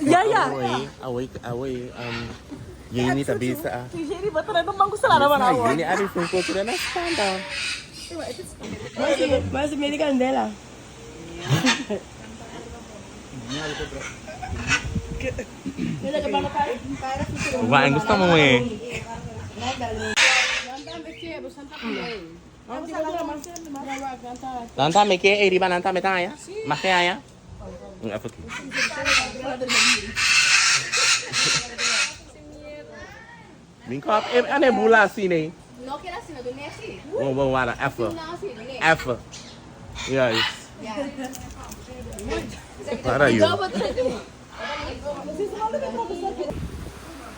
Ya ya. Away, away, Yeni ta bisa. Yeni a bisa un kos na spanta. Mas mi di candela. Wa, gusto mo eh. Nanta me ke riba nanta me taya. Mas ke aya? Even ki. Min kop e ane bula si nee. No quiero así, no doe así. Wow, wow, wara, even. No, así, doe Even. Juist. Waar are you?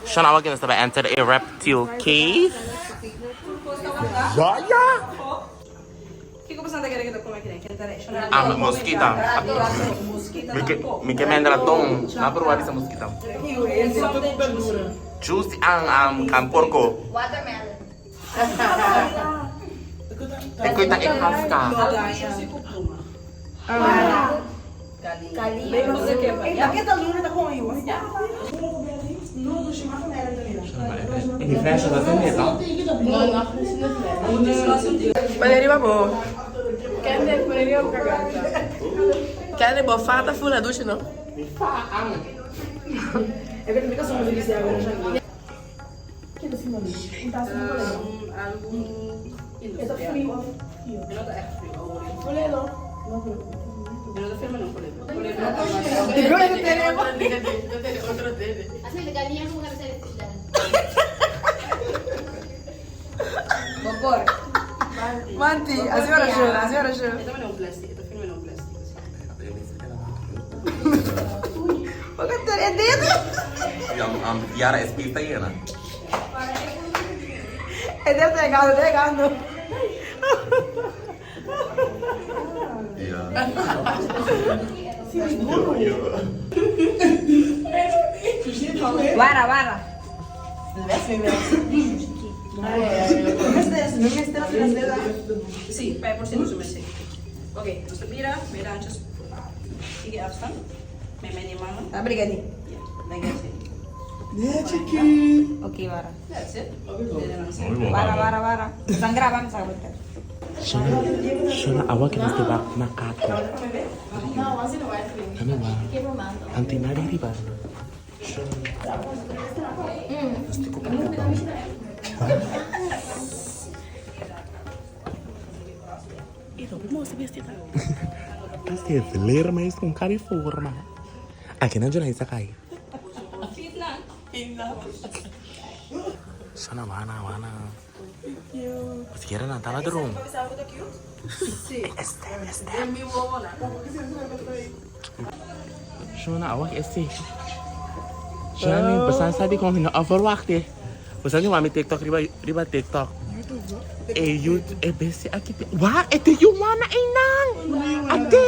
Shana, we gaan enter a reptile cave. Ja, ja. Ah, mosquita. Mi ke men raton. Ma provar esa mosquita. Juicy ang ang ang porco. Watermelon. E koita e casca. E flecha da veneta. Pone riba bo. Kende, pone riba bo garganta. Kende, bo fata fula douche, no? Mi fa ang. Así, de galinha como cabeza de fish. Manti, así era yo, así era yo. Porque te dedo. Yara es pista llena. É dedo pegando, pegando. Ja. Wara, wara. Sí, 5% su merced. Ok, dus mira, mira antes. Sigue afstand. Met mijn mano. Tá brigadinho. Ja, denk ik. Ok, wara. That's it. Wara, wara, wara. Sangrava, me sabe. Shona, Shona, awa que nós teva macaco. Kami wa. Anti nari riba. Shona. Nós tiko Kasi vleermuis con cara y forma. Aqui na juna isa kai. Shona wana wana. Siquiera na tala drum. Este, este. Shona, awak esse. Shona, basta sabi ko na overwacht eh. Basta ni wami TikTok riba riba TikTok. Eh you eh besi aqui. Wah, ete you wana inang. Ate.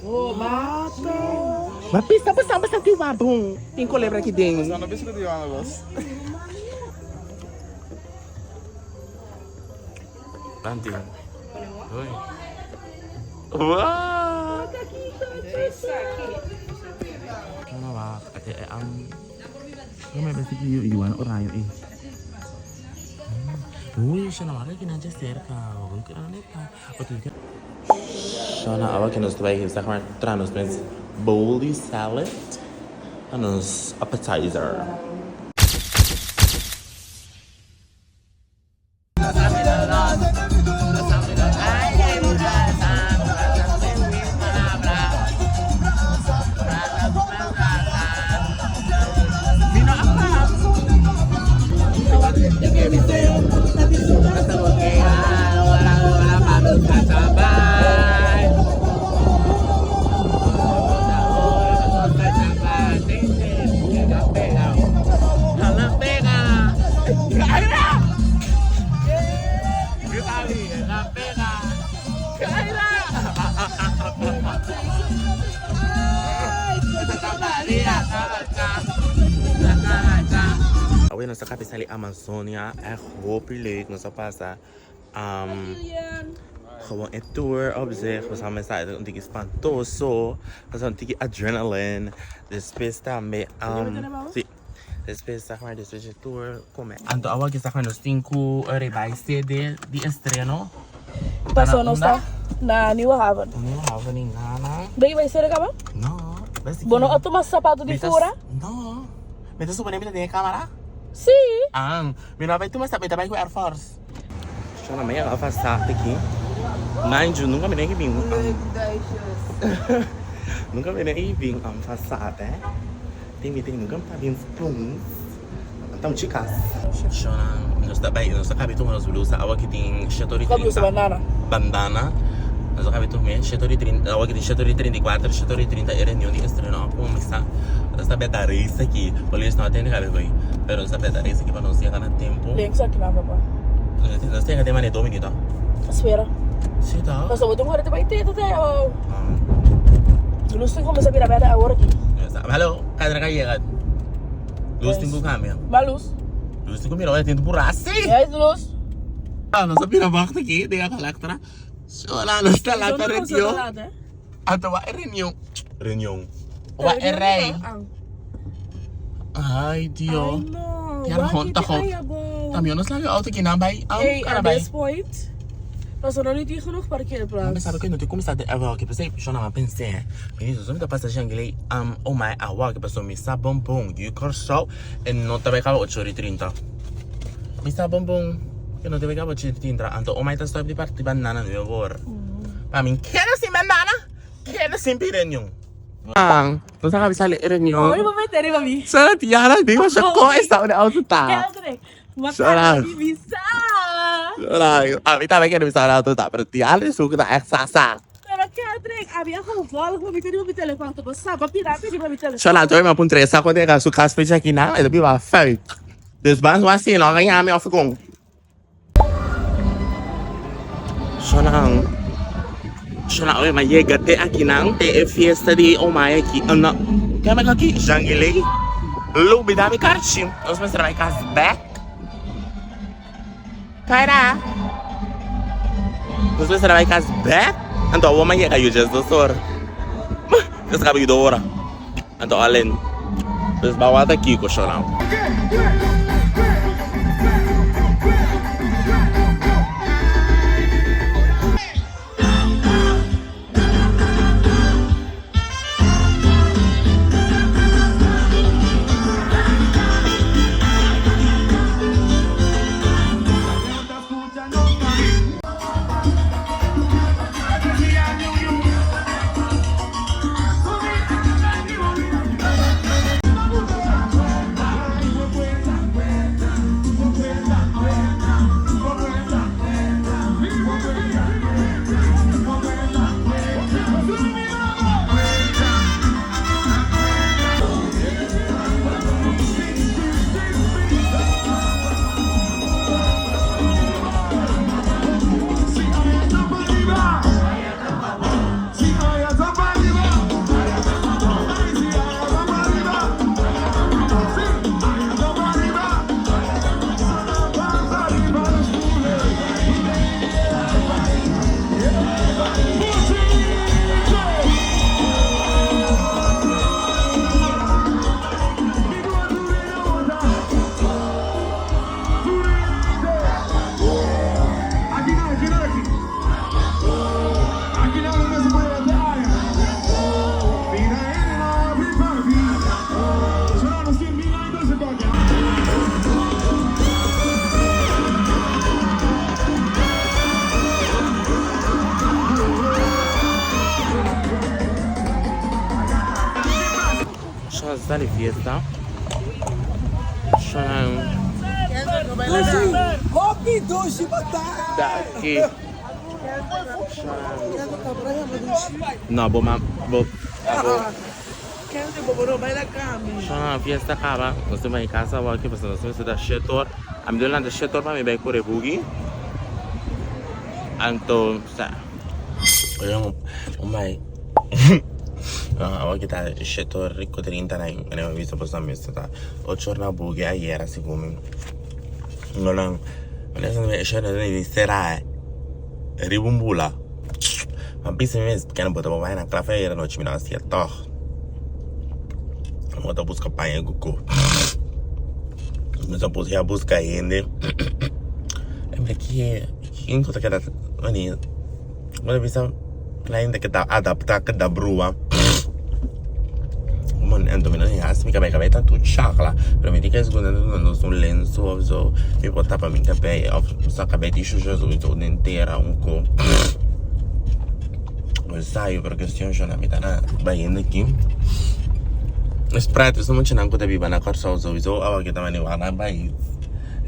Oh, bata. Ma pista basta basta ti wabong. Tin colebra aqui dentro. Não bicicleta de Joana was. Banting. Oi. Wow. Ano ba? Ate, eh, ang... Ano may basi kiyo iwan orayo eh. Uy, siya na wakay kinadya cerca. Huwag ka na neta. Shona, awa que nós vai zeg maar trouwens met bowly salad en ons appetizer. Away nasa capital Amazonia, echt hoop leuk. Nasa pasa. Gewoon e tour op zich, we samen sa un tiki spantoso, we un tiki adrenaline. Despues tambe, si, despues zeg maar, despues e tour come. Anto awa ki zeg maar nos tin ku riba e sede di estreno. Paso nos ta na Nieuwe Haven. Nieuwe Haven in Ghana. Ben je bij sede kaba? No. Bo no a tuma sapato di fura? No. Mi ta supone mi ta den e camara? Si. Ah, mi no a bai tuma sapato, mi ta bai ku Air Force. Shona, mi a yega afastá aki. Mind you, nunka mi no a bin Nunka mi no a bin afastá, eh. Tin mi tin nunka mi ta bin spoons. Anto chikas. Shona, nos ta bai, nos ta kabi tuma nos blusa awa ki tin sheto di Kua blusa? 30. Bandana? Bandana. Nos ta kabi tuma sheto di 30, awa ki tin sheto di 34, sheto di 30 e reunion di estreno a kuminsá. Nos ta beta race aki. Polis no a tende kabi koe, pero nos ta beta race aki pa nos yega na tempo. Links aki nan papa. Nos ta yega den mane dos minuto. Spera. Si ta. Pasobra bo tin un hora ta bai te te te. Luz tin kuminsá bira bèrdè awor aki. Hallo, kadra ka yega. Luz tin ku kambia. Ba luz. Luz tin ku mira ora tin pura si. Yes luz. Ah, nos a bira wacht aki den a collectora. Shola, nos ta lata reunion. Anto wa e reunion. Reunion. Wa e rei. Ay, Dio. Ay no. Wak Wak ta iti ay abo. También nos laga auto ki nan bai. Am Hey, cara at bai. this point, pasobra no tin genoeg parkeerplaats. Mami sabe que no te começar de awa que pensei, shona ma pensei. Ministro, so mi ta pasa shangilei am oh my awa que pasó mi sa bon bon. You Kòrsou e no ta bai kaba ocho ora i trinta. Mi sa bon bon ke no ta bai kaba ocho ora i trinta. Anto omai ta stòp di parti banana nu awor. Pa mi keda sin banana, keda sin pidi reunion. Nos a kaba sali e reunion. Oi, bo mete riba mi. Sora Tiara di masha kon e sta unda auto ta. Keldre, ma Sora. kaba di bisa. Sora, ami tambe kere bisa unda auto ta, pero Tiara esun ku ta ègt sa sa. Pero Kendrick, ami a gevolg pa mi ta riba mi telefon, ta bo sa, bo pira mi riba mi telefon. Sho laat hoor, mi a puntra esa kon ta su kas fecha aki nan, e ta biba fuik. Dus ban su hasi, no a yami of kon. Sho nan, sho nan, oye, mi a yega te aki nan, te e fiesta di Omay aki, no, keme aki, Jangilei, lubida mi karchi, nos mester bai kas bek. Kaira! Nos mester a bai kas bek. Anto awor mi a yega yu djes ora. Nos kaba yu dos ora. Anto alen. Nos bai wak ta kiko shona. Shona sa di fiesta. Shona. Daki. No, bo ma bo bo. Shona fiesta kaba. Nos tin bai casa awor aki pasobra nos mester ta shetor. Ami debe lanta shetor pa mi bai kore bugi. Anto sa. Un bai. Awor ki ta shetor rico 30 na mi bisa boso mester ta ocho or na bugi ayera segun mi. No nan. Riba un bula. Ma bisa mi mes kende bo ta bo bai na kla fe ayera nochi mi no hasié tòg. Bo ta buska paña ku ko. Mi ta puse a buska hende. E mira ki ken ku ta keda mani bo ta bisa la hende ke ta adaptá keda brua. Anto mi no hasi mi kabei kabei ta tur chakla pero mi tin ke esconde duna nos un lenso of so mi por tapa mi kabei of sa kabei tin shusha so den tera un ko. Ensayo pero kestion shona mi ta na bayendo aki. Es prato su muchanan ku ta biba na Kòrsou souiso awa ke ta manda wak nan pais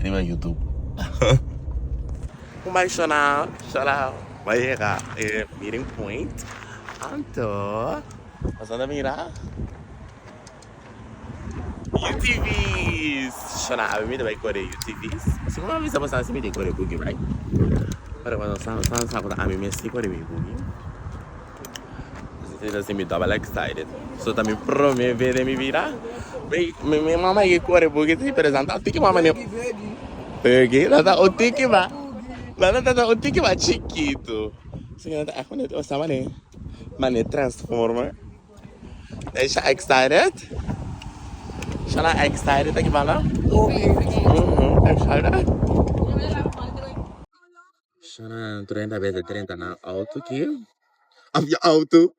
riba YouTube. Un bai shona shona bai yega e meeting point anto nos a mira UTVs shona awe mi ta bai kore UTVs si mi a bisa boso si mi tin kore buki right pero boso sa sa ku ta ami mes si kore mi buki mi ta sinti double excited so ta mi prome bes den mi bida mi mama ke kore buki si pero esnan ta tiki mama ne Buggy nan ta un tiki ba nan ta un tiki ba chikitu si nan ta echt mane mane transformer. Is je excited? Shana excited aki banda? Excited? Shana 30 bete 30 na auto ki. Of je auto.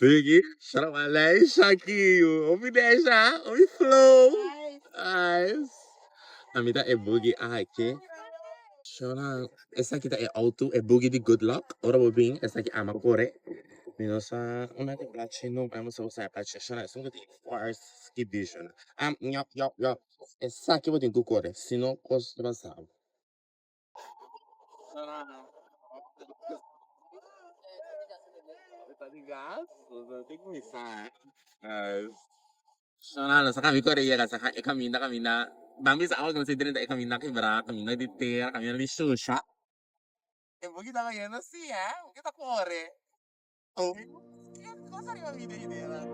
Biggie. Shana walay Shaki. Omi desha. Omi flow. Nice. Amita e boogie aki. Shana esaki ta e auto e boogie di good luck. Ora bo bin esaki ama kore. Mi no sa una di plachi no pero mi sa usa e plachi shona esun ku tin force skibi shona am yop yop yop esaki bo tin ku kore si no kos ta pasa bo. Shona no sa kami kore yega sa e kaminda kaminda ban bisa awa ku nos a drenta e kaminda kebra kaminda di tera kaminda di shusha. E buki ta bayendo si eh, buki ta kore. Oh. Cosa arriba video idea.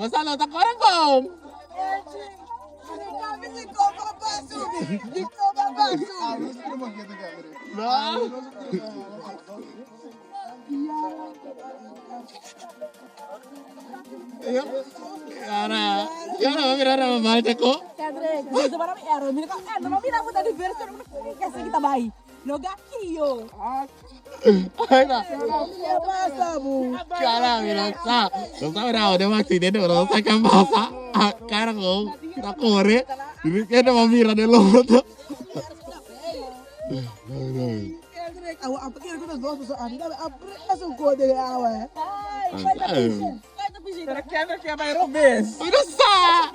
Bosa no ta kore bom. Yara, yara, mira ra mal ko. Cara, mira, sa. No sabe nada de un accidente, pero no sé qué pasa. Ah, cara, con la corre. Y que no mira del otro. Mira, sa.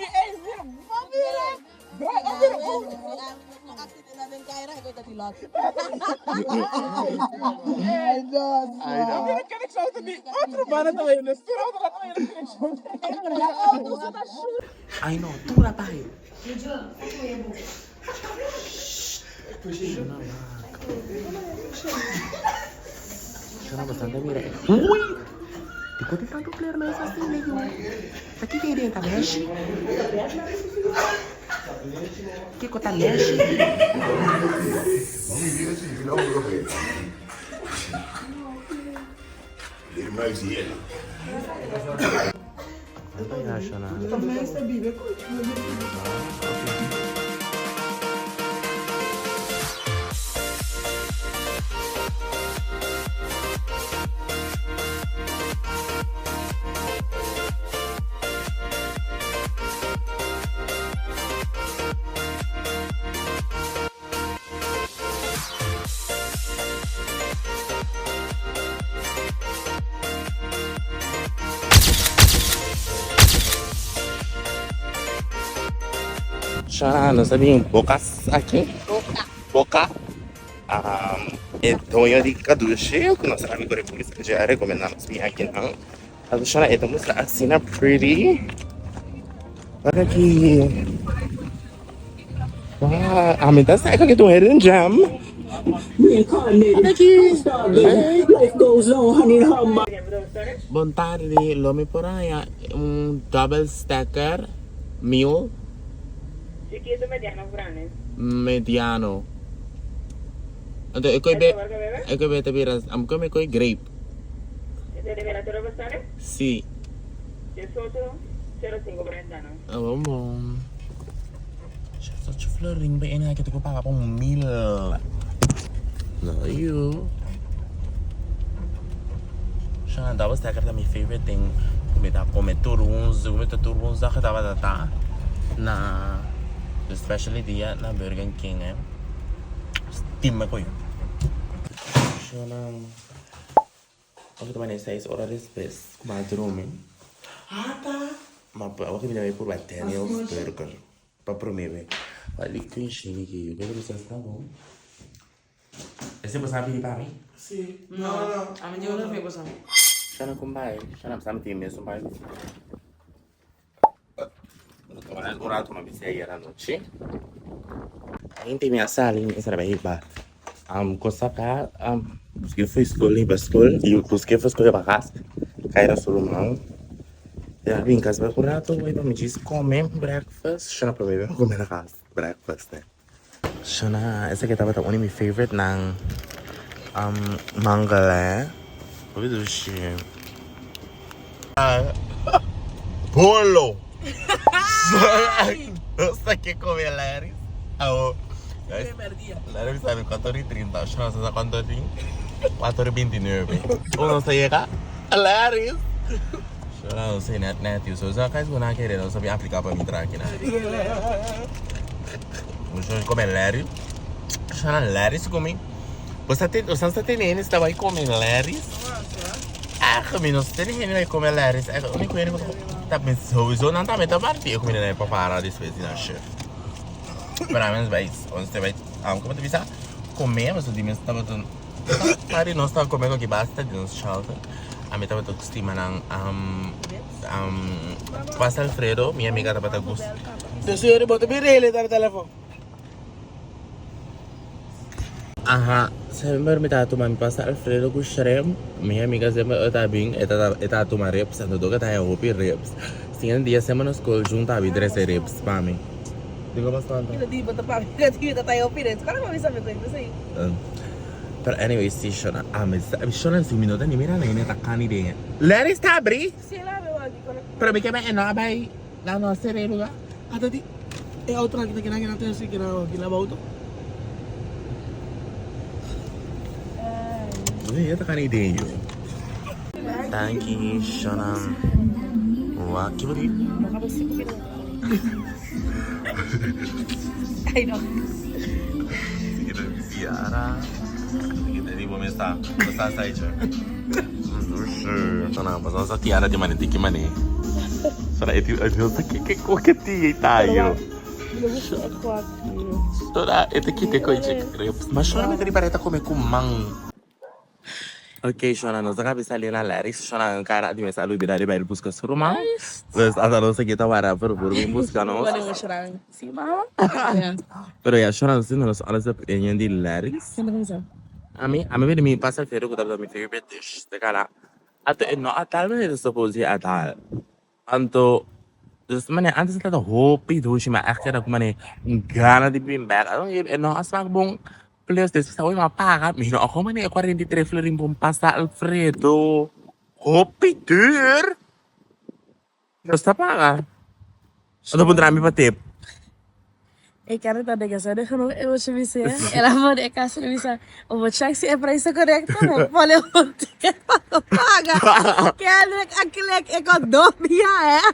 Ay no, tur a bai. Shona bastante mira. Uy! Di kote tantu fler na esa asina yo. Ta kiko ei den ta meshi? Kiko ta meshi? Shana, nos ta bin Bocas aki. Boca. Boca. E doño di Kadushi, ku nos amigo Rebulis a dje a rekomendá nos bin aki nan. Anto Shana, e ta mustra asina pretty. Wak aki. Wow, ami ta sa ku ta un hidden gem. Wak aki. Bon tardi, lo mi por haña un double stacker meal? Chiquito, mediano of grande? Mediano. Anto e koe be, e koe be ta bira, am koe mi koe grape. E ta bira tur bastante? Si. Diesocho, sero cinco brenta no. Ah bon bon. Socho florin be ene aki ta ku paga pa un mil. No yu. Shana double stacker ta mi favorite thing ku mi ta kome tur woensdag, ku mi ta tur woensdag tabata ta na especially dia na Burger King eh. Stima ku yu. Shana Oke ta mane seis ora despues ku mi a drumi. Ata! Ma awor mi ta bai purba Daniel's Burger pa prome be. Wak di kunshini ki yu kere bisa sta bon. Ese bo sa pidi pa mi? Si. No, no. Ami di otro fe bo sa. Shana kon bai. Shana sa mi tin mesun bai. Un rato mi a bisa ayer anochi. Ainda mi a sali mi a bai ba Kosaka buske for skol riba skol i buske for skol riba kas kai na su ruman. Mi a bin kas bai un rato bai pa mi djis kome breakfast. Shana prome mi a kome na kas breakfast. Shana esaki tabata un di mi favorite nan mangel eh. Hopi dushi. Bolo! Nos ta ke come Larry's. Awo. Guys, Larry sabi 4:30. Shana sa cuanto tin? 4:29. Uno sa yega Larry's. Shana no say net net you. So sa guys gonna kere no sabi aplica pa mi traki na. Mucho come Larry. Shana Larry's come. Bo sa ten, bo sa tene hende sta bai come Larry's? Ah, mi no sa tene hende bai come Larry's. E unico hende ku ta mi sowieso nan tambe ta parti e comida nan e prepara despues di nan shift. Pero amens bai, ons te bai, como ta bisa, come, pasobra di mes tabata Pari nos tabata come koki basta di nos shelter. Ami tabata stima nan pasta alfredo, mi amiga tabata gusta. Señor, bo ta bin rele ta telefon. Aha, semper mi ta tuma mi pasta alfredo ku shrimp. Mi amiga semper ora ta bin e ta e ta tuma ribs, anto dor ta haya hopi ribs. Siguiente dia semper nos skol junta abi trese ribs pa mi. Digo bastante. Kiko di bo ta papia ku ta haya hopi ribs? Kora bo bisa mi ku esei? Pero anyway si shona ami sa shona si mi no ta ni mira na hende ta kani den. Larry's ta abri? Si el abri wak di kora. Pero mi ke bai e no a bai nan no a sera e lugar. Ata di e auto nan kita kina kina si kina kina laba auto. Oye ya ta kani den yo. Danki shona. Wak ki bo di? Ay no. Kita tiara. Kita di bom esta. Basta sa icho. Shona, basta sa tiara di mane tiki mane. Shona eti eti sa ke ke ko ke ti tayo. Shona eti kite ko ichi ribs. Ma shona me teri pareta come ku mang. Ok Shona, nos a kabi sali na Larry's. Shona un kara di mesa a lubida riba el buska su ruman. Dus ata nos a kita wara por por bin buska nos. Bueno, Shona, si mama. Pero ya Shona nos tin nos honest opinion di Larry's. Kende kumsa? Ami, ami bini mi pasa alfredo ku tabata mi favorite dish. Te kara ato e no a tal manera suppose di a tal. Anto dus mane antes ta hopi dushi ma echt keda ku mane un gana di bin bek e no a smak bon plus despues awe mi a paga mi no a komo mane e 43 florin por un pasta alfredo hopi duur nos ta paga nos ta puntra mi pa tip. E carro ta de casa de genoeg e boso bisa el a pone e casa e bisa o bo check si e prijs ta correcto bo pone un ticket pa bo paga Kendrick a click e con dos bia eh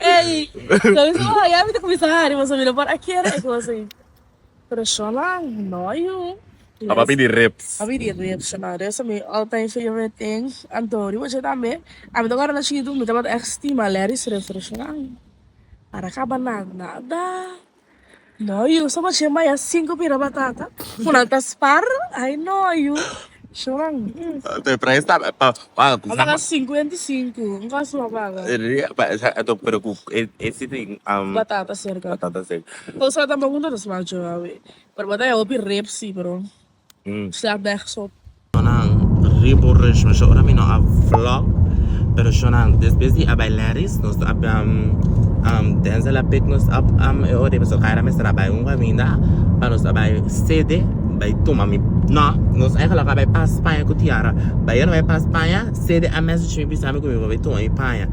ey so mi oh ya mi ta cuminsa hari pasobra mi no por a kere e cos ey pero shona no yu Aba pidi ribs. A pidi ribs shona ribs ta mi all time favorite thing anto riba dje tambe ami ta guarda na chikitu mi tabata echt stima Larry's ribs pero shona. Para kaba na nada. No yu, so bo chema ya sinku pira batata. Ku nan ta spar? Ay no yu. Shonan. Te prijs ta pa pa A paga 55, un kos a paga. Pero ku e si tin Batata serka. Batata serka. Kos tampoco no ta smaak jo awe. Pero bo ta haya hopi ribs si pero slaat nergens op. Shonan ribo rush masha ora mi no a vlog pero shonan despues di a bai Larry's nos a Denzel a pick nos up e ora pasobra Kyra mester a bai un caminda pa nos a bai sede bai tuma mi no nos eigenlijk a bai pas paña cu Tiara bai ora bai pas paña sede a message mi bisa mi cu mi por bai tuma mi paña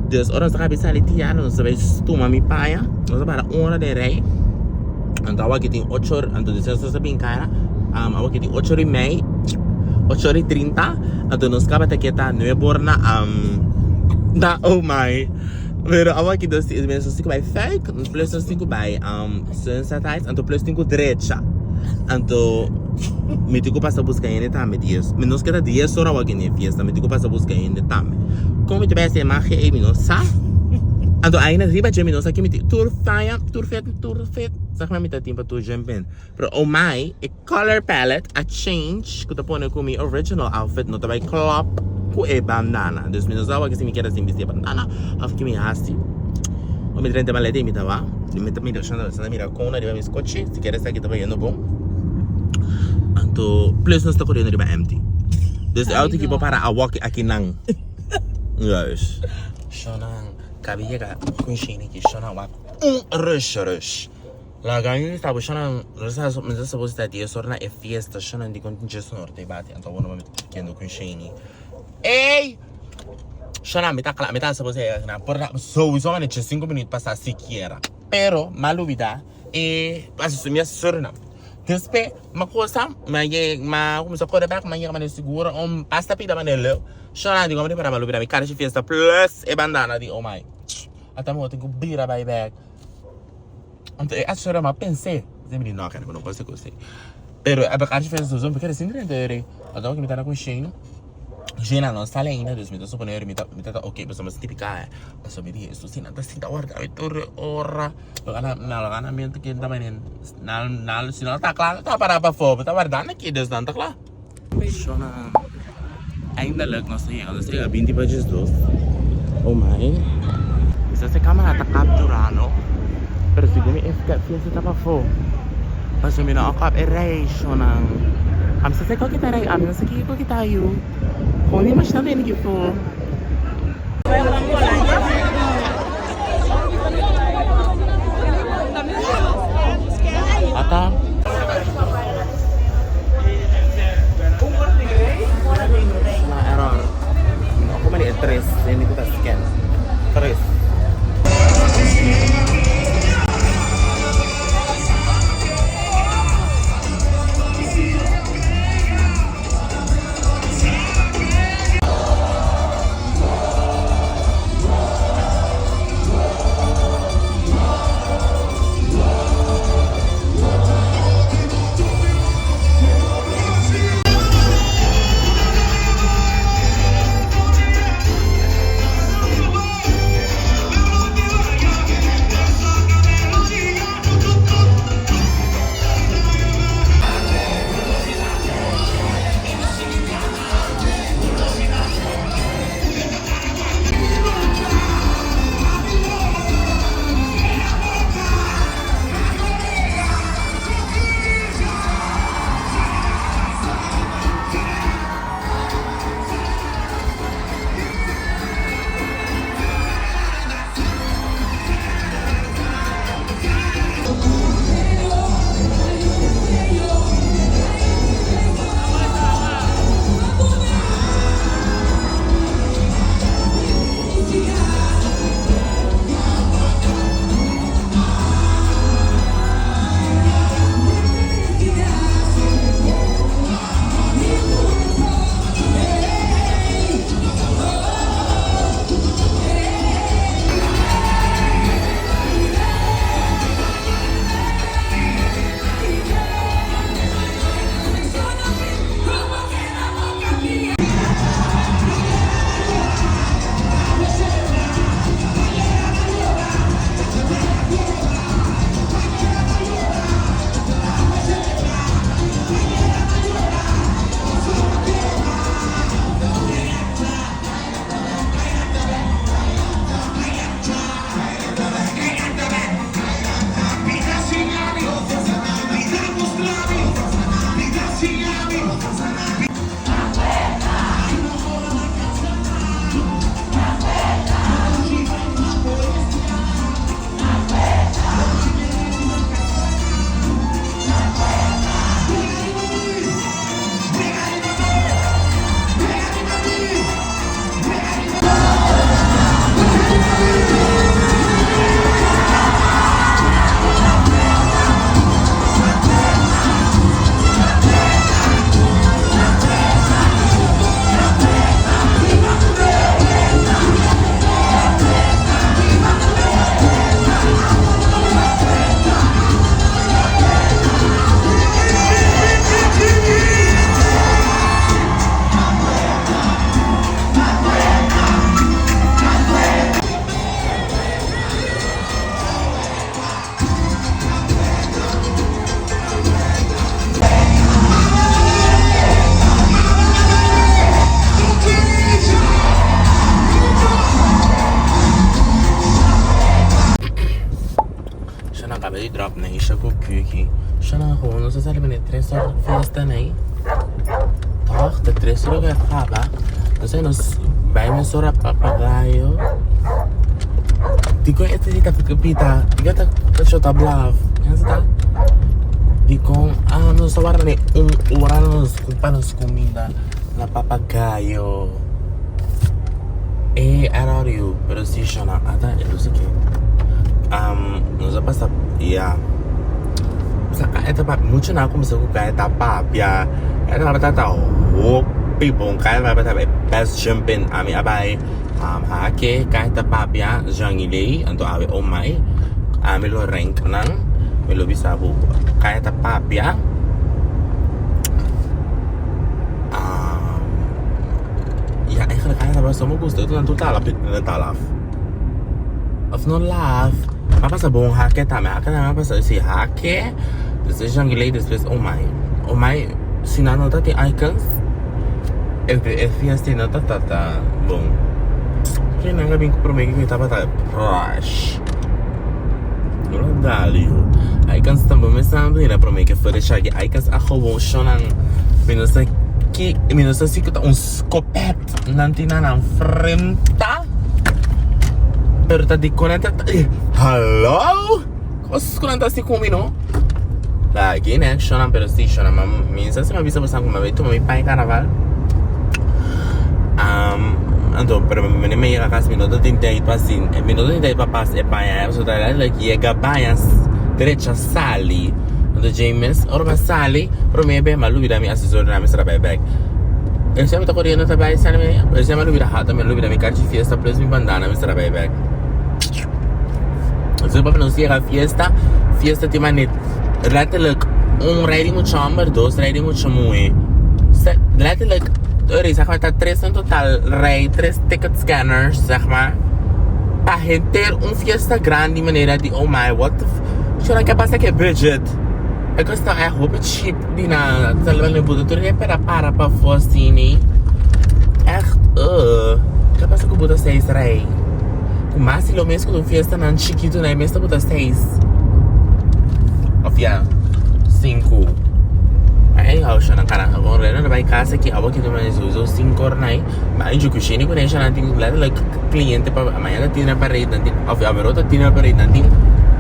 dus ora nos a caba di sali Tiara nos a bai tuma mi paña nos a para un ora den rij. Anto awa ki tin ocho or, anto despues nos a bin Kyra, awa ki tin ocho or y mei, ocho or y trinta, anto nos kaba ta keda nuebe or na na oh my, pero awa ki nos tin, nos tin ku bai Fuik, plus nos tin ku bai Sunset Heights, anto plus tin ku drecha, anto mi tin ku pasa buska hende tambe dies, mi nos keda dies or awa ki den fiesta, mi tin ku pasa buska hende tambe, kon mi ta bai hasi e magia ei mi no sa, anto aina riba dje mi no sa ki mi tin, tur faya, tur fet. Tur fit, zeg maar mi ta tin pa tur jump in. Pero oh my, e color palette a change ku ta pone ku mi original outfit no ta bai klop ku e bandana. Dus mi no sa wak si mi keda sin bisti e bandana of ki mi hasi. O mi drenta maleta i mi ta wak. Mi ta mira shanda mi mira kon ariba mi skochi si kier esaki ta bayendo bon. Anto plus nos ta koriendo riba empty. Dus e auto ki por para a wak akinan. Juist. Shonang, kabi yega kunshini ki shonang wak. Un rush rush. Laga mi ta busha nan mi ta suppose ta dies ora na e fiesta sha nan dikon tin djes ora ta e bati anto awor mi ta kendo ku Shani. Ey! Sha nan mi ta kla mi ta suppose yega na por souiso mane djes sinku minüt pasa sikiera pero mi a lubida e mi a suru nan. Despe mi a kosa mi a yega mi a kuminsa kore bek mi a yega mane siguro un basta pida mane leu sha nan dikon mi ta para mi a lubida mi kara shi fiesta plus e bandana di oh my. Ata mi tin ku bira bai bek. Anto e asesora ma pens'é. Ze mi di no kende no por hasi kos ei. Pero e bek archi fes mi kere sin drenta eri. Anto mi ta ku Shane. Shane no sali ainda dus mi ta supone eri mi ta mi ta ok pasobra mi sinti piká. Pasobra mi di Hesus si nan ta sinta warda mi tur e ora. Lo gana nan lo gana mi ta kende nan nan si nan ta kla nan ta para pafó mi ta wardando aki dus nan ta kla. Shona eindelijk nos ta yega, nos ta yega binti pa diesdos. Oh my. Quizás e camera ta captura no, pero segun mi e fiesta ta pafó. Pasobra mi no a kap e rei shonnan. Ami sa kiko kita rei, ami no sa kiko kita yu. Kon di mashina bini ki fo. Ata. Na error. No como ni tres, ni ku ta scan. Tres. video aki. Shana gewoon nos a sali mane tres or fiesta nai. Toch? Ta tres or que acaba. Nos ay nos bai mesora papagayo. Dikon e ta pita? Dikon ta shota blaf? Yan sa ta? Dikon ah nos ta warda ne un ora nos pa nos kuminda na papagayo. Eh, I love you, pero si shona ata e lus aki. Um, nos a pasa, ya. Sa ka eta pa mucho na kumsa ku ka eta papia. Eta pa ta hopi bon ka eta pa ta best jumping ami abai. Um, hake ka eta papia jangilei anto awe oh my. Ami lo rank nan. Mi lo bisa bu ka eta papia. Um, ja, eigenlijk ka eta basta mo gusta. Ito nan tur ta ta laf. Of no laf. Ma pasa bon hake tambe. Hake tambe pasa si hake. Despues jangilei despues oh my. Oh my si nan no ta tin icons. E e fiesta no ta ta ta bon. Ke nan a bin ku prome ku tabata trash. No dal yu. Icons tambe me sa mira prome ke for de shaki icons a gewoon shonan. Mi no sa ki mi no sa si ku ta un skopet nan tin na nan frenta. Pero ta di kon nan ta hallo? Kos ku nan ta hasi ku mi no? Like in action pero si shonan ma mi sa si mi a bisa boso ku mi a bai tuma mi pan karnaval. Um, anto pero mi mi yega kas mi no ta tin tijd pa sin mi no ta tin tijd pa pas e paña pasobra ta letterlijk yega baña drecha sali. Anto James ora mi a sali prome be mi a lubida mi asesornan mi a bai bek. Esei mi ta koriendo ta bai sali mi esei mi a lubida hata mi a lubida mi karchi fiesta plus mi bandana mi a bai bek. Entonces papi nos yega fiesta, fiesta tin mane letterlijk un rij di mucha homber, dos rij di mucha muhe. Letterlijk, zeg maar, ta tres in total rij, tres ticket scanners, zeg maar. Pa henter un fiesta grandi manera di oh my, what the f. Shona ke pasa ke budget? E kos ta echt hopi cheap di na tal buta tur hende para para pafó asina. Echt, ke pasa ku buta seis rij? Ku mas di lo mes ku un fiestanan chikitu na e mes ta buta seis of ya sinku. Anyhow shona kara bon rena na bai casa ki awo ki tuma sowieso sinku or nai ma anju kushini ku shona tin letterlijk cliente pa mañana tin na parade nan tin of averota tin na parade nan tin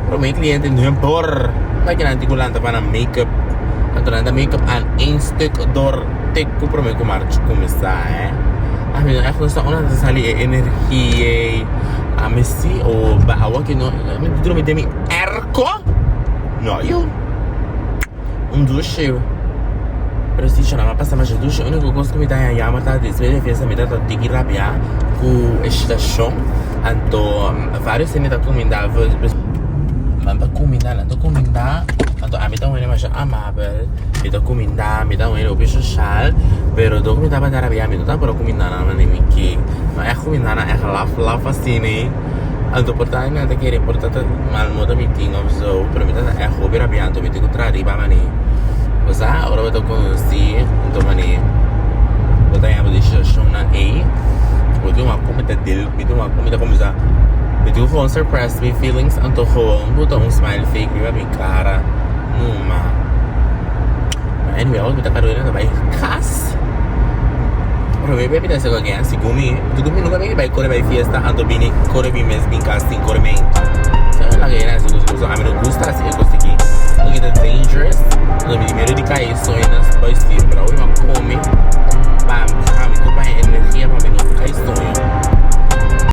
prome cliente no por pa ki nan tin ku lanta pa nan makeup anto nan ta makeup aan één stuk door te ku prome ku march kuminsá eh. Ami no echt no sa unda ta sali e energia ei. Ami si o ba awa ki no mi ta drumi den mi airco. No yo. Un douche. Pero si shona mi a pasa masha douche. Unico cos cu mi ta haña jammer ta despues di fiesta mi ta ta tiki rabia cu e stacion. Anto varios hende ta cuminda. Nan ta cuminda, nan ta cuminda. Anto ami ta un hende masha amabel. Mi ta cuminda, mi ta un hende hopi social. Pero dor cu mi tabata rabia mi no tabata por cuminda nan manera mi ke. No echt cuminda nan echt laf laf asina. Anto por ta nan ta kere por ta ta mal modo mi tin of zo. Pero mi ta echt hopi rabia anto mi tin cu traha riba mane. Bo sa ora bo ta conoci anto mane bo ta yama di situacionnan ey. Bo tin un comida del mi tin un comida cuminsa mi tin cu gewoon suppress mi feelings anto gewoon bo ta un smile fake riba mi cara. Numa. Anyway, awor mi ta Carolina ta bai kas. Pero mi baby ta sego again, segun mi, segun mi nunca mi bai kore bai fiesta, anto bini kore mi mes bin kas sin kore mi.